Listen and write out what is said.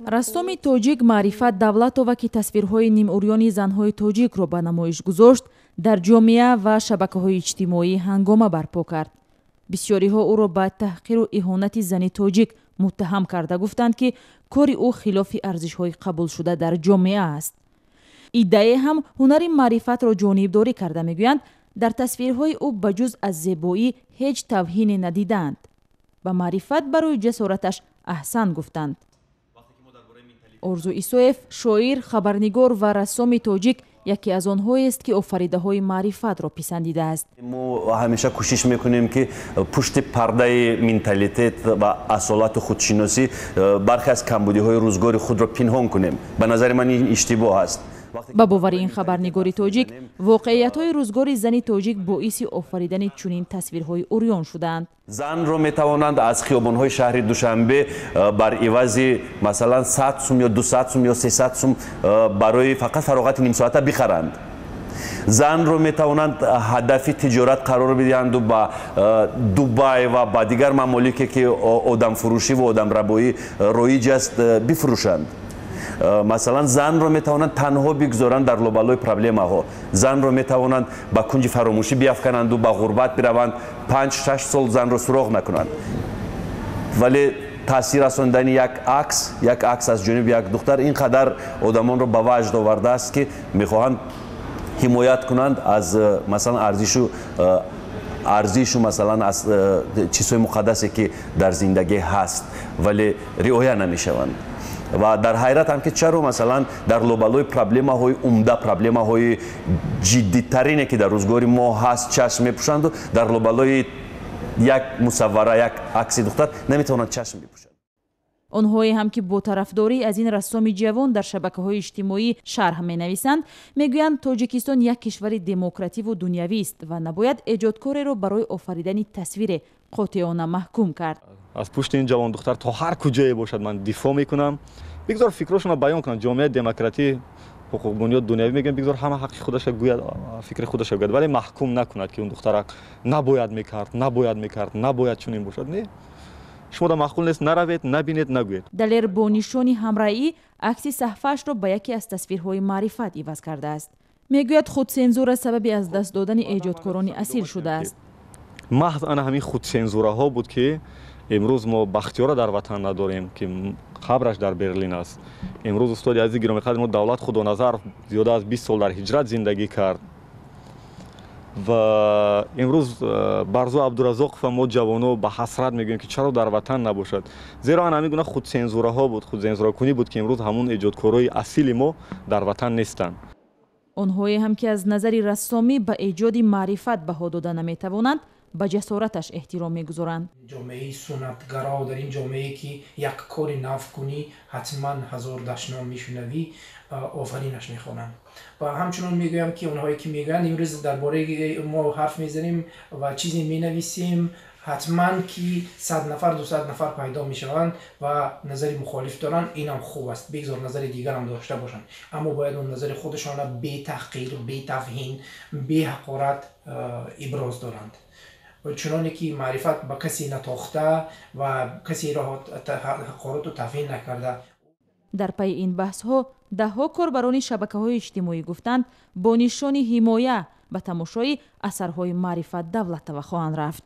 Рассоми тоҷик Маърифат Давлатова, ки тасвирҳои нимурёни занҳои тоҷикро ба намоиш гузошт, дар ҷомеа ва шабакаҳои иҷтимоӣ ҳангома барпо кард. Бисёриҳо ӯро ба таҳқиру иҳонати зани тоҷик муттаҳам карда гуфтанд, ки кори ӯ хилофи арзишҳои қабулшуда дар ҷомеа аст. Иддае ҳам ҳунари Маърифатро ҷонибдорӣ карда мегӯянд, дар тасвирҳои ӯ ба ҷуз аз зебоӣ ҳеҷ тавҳине надидаанд. Ба Маърифат барои ҷасораташ аҳсан гуфтанд. Орзу Исоев, шоир, хабарнигор ва рассоми тоҷик, яке аз онҳоест, ки офаридаҳои Маърифатро писандидааст. Мо ҳамеша кӯшиш мекунем, ки пушти пардаи менталитет ва асолату худшиносӣ бархе аз камбудиҳои рӯзгори худро пинҳон кунем. Ба назари ман, ин иштибоҳ аст. Ба бовари ин хабарнигори тоҷик, воқеиятҳои рӯзгори зани тоҷик боиси офаридани чунин тасвирҳои урён шудаанд. Занро метавонанд аз хиёбонҳои шаҳри Душанбе бар ивази, масалан, 100 сум ё 200 сум ё 300 сум барои фақат фароғати нимсоата бихаранд. Занро метавонанд ҳадафи тиҷорат қарор бидиҳанду ба Дубай ва ба дигар мамолике, ки одамфурӯшӣ ва одамрабоӣ роиҷ аст, бифурӯшанд. Масалан, занро метавонанд танҳо бигузоранд дар лобалои проблемаҳо. Занро метавонанд ба кунҷи фаромӯшӣ биафкананду ба ғурбат бираванд, 5-6 сол занро суроғ накунанд. Вале таъсир расондани як акс аз ҷониби як духтар ин қадар одамонро ба ваҷд овардааст, ки мехоҳанд ҳимоят кунанд аз, масалан, арзишу, масалан, аз чизҳои муқаддасе, ки дар зиндагӣ ҳаст, вале риоя намешаванд. Ва дар ҳайратам, ки чаро, масалан, дар лобалои проблемаҳои умда, проблемаҳои ҷиддитарине, ки дар рӯзгори мо ҳаст, чашм мепӯшанду дар лобалои як мусаввара, як акси духтар наметавонанд чашм бипӯшанд. Онҳое ҳам, ки бо тарафдорӣ аз ин рассоми ҷавон дар шабакаҳои иҷтимоӣ шарҳ менависанд, мегӯянд, Тоҷикистон як кишвари демокративу дунявист ва набояд эҷодкореро барои офаридани тасвире қотеона маҳкум кард. Аз пушти ин ҷавондухтар то ҳар куҷое бошад, ман дифоъ мекунам. Бигзор фикрошонро баён кунанд. Ҷомеаи демократӣ, ҳуқуқбунёд, дунявӣ мегӯям, бигзор ҳама ҳаққи худаша гӯяд, фикри худаша гӯяд, вале маҳкум накунад, ки он духтарак набояд мекард, набояд мекард, набояд чунин бошад. Не, шумо да маъқул нест, наравед, набинед, нагӯед. Далер бо нишони ҳамраҳӣ акси саҳфаашро ба яке аз тасвирҳои Маърифат иваз кардааст. Мегӯяд, худсензура сабаби аз даст додани эҷодкорони асил шудааст. Маҳз ана ҳамин худсензураҳо буд, ки имрӯз мо Бахтиёра дар ватан надорем, ки қабраш дар Берлин аст. Имрӯз устоди азизи гиромиқадри мо Давлат Худоназар зиёда аз 20 сол дар ҳиҷрат зиндагӣ кард ва имрӯз Барзу Абдуразоқова мо ҷавоно ба ҳасрат мегӯем, ки чаро дар ватан набошад. Зеро ана ҳамин гуна худсензураҳо буд, худсензуракунӣ буд, ки имрӯз ҳамун эҷодкорои асили мо дар ватан нестанд. Онҳое ҳам, ки аз назари рассомӣ ба эҷоди Маърифат баҳо дода наметавонанд, ба ҷасораташ эҳтиром мегузоранд. Ҷомеаи суннатгаро, дар ин ҷомеае, ки як кори нав кунӣ, ҳатман ҳазор дашном мешунавӣ, офаринаш мехонам. Ва ҳамчунон мегӯям, ки онҳое ки мегӯянд, имрӯз дар бораи мо ҳарф мезанем ва чизе менависем, ҳатман ки 100 нафар, 200 нафар пайдо мешаванд ва назари мухолиф доранд. Инам хуб аст, бигзор назари дигарам дошта бошанд, аммо бояд он назари худашонро бетаҳқир, бетавҳин, беҳақорат иброз доранд, чуноне ки Маърифат ба касе натохта ва касеро ҳақорату тавҳин накарда. Дар пайи ин баҳсҳо даҳҳо корбарони шабакаҳои иҷтимоӣ гуфтанд, бо нишони ҳимоя ба тамошои асарҳои Маърифат Давлатова хоҳанд рафт.